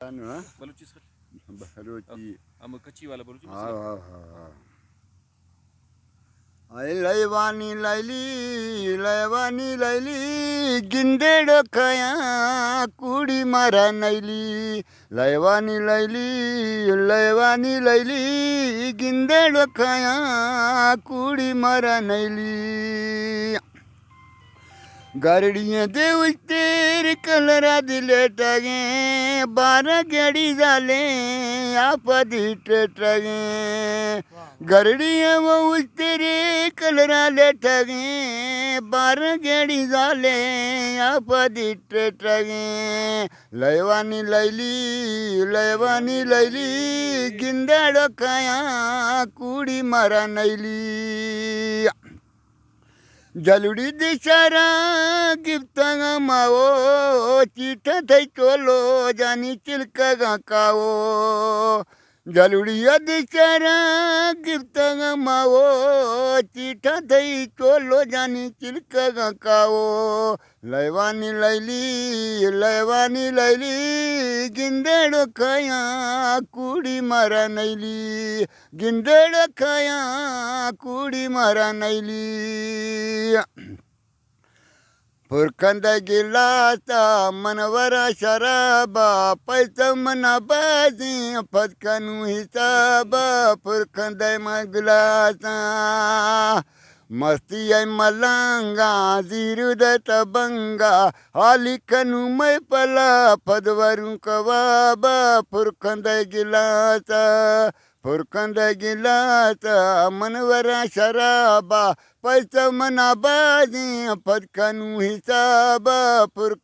انو، ہاں؟ بلوچی سکت۔ بلوچی۔ ہم کچی والا بلوچی ہاں، بس۔ ہاں، ہاں، ہاں۔ اے لیوانی لیلی، لیوانی لیلی، گندڑ کھایا کوڑی مارا نیلی۔ لیوانی لیلی، لیوانی لیلی، گندڑ کھایا کوڑی مارا نیلی۔ گرڑیاں دے اشتر کلرا دی لیٹگیں، بارہ گڑی زالیں، آپ دی ٹیٹگیں۔ گرڑیاں وہ اشتر کلرا لیٹگیں، بارہ گڑی زالیں، آپ دی ٹیٹگیں۔ لیوانی لیلی، لیوانی لیلی، گندڑ کھایا کوڑی مارا نیلی۔ جلوڑی دشارا گپتگ ماو، چیٹا تئی چولو جانی چلکگاں کاو۔ جلوڑی دشارا گپتگ ماو، چیٹا تئی چولو جانی چلکگاں کاو۔ لیوانی لیلی، لیوانی لیلی، گندڑ کھایا کوڑی مارا نیلی۔ گندڑ کھایا کوڑی مارا نیلی۔ پرکندہ گلاسا من ورا شرابا، پیسہ منا بازیں پد کنوں حسابا۔ پرکندہ من گلاسا، مستی ء ملنگا، زیرو دت بنگا، حالی کنوں مئے پلا، پد وروں کبابا۔ پرکندہ گلاسا، پرکندہ گلاسا من ورا شرابا، پیسہ منا بازیں پد کنوں حسابا۔ پر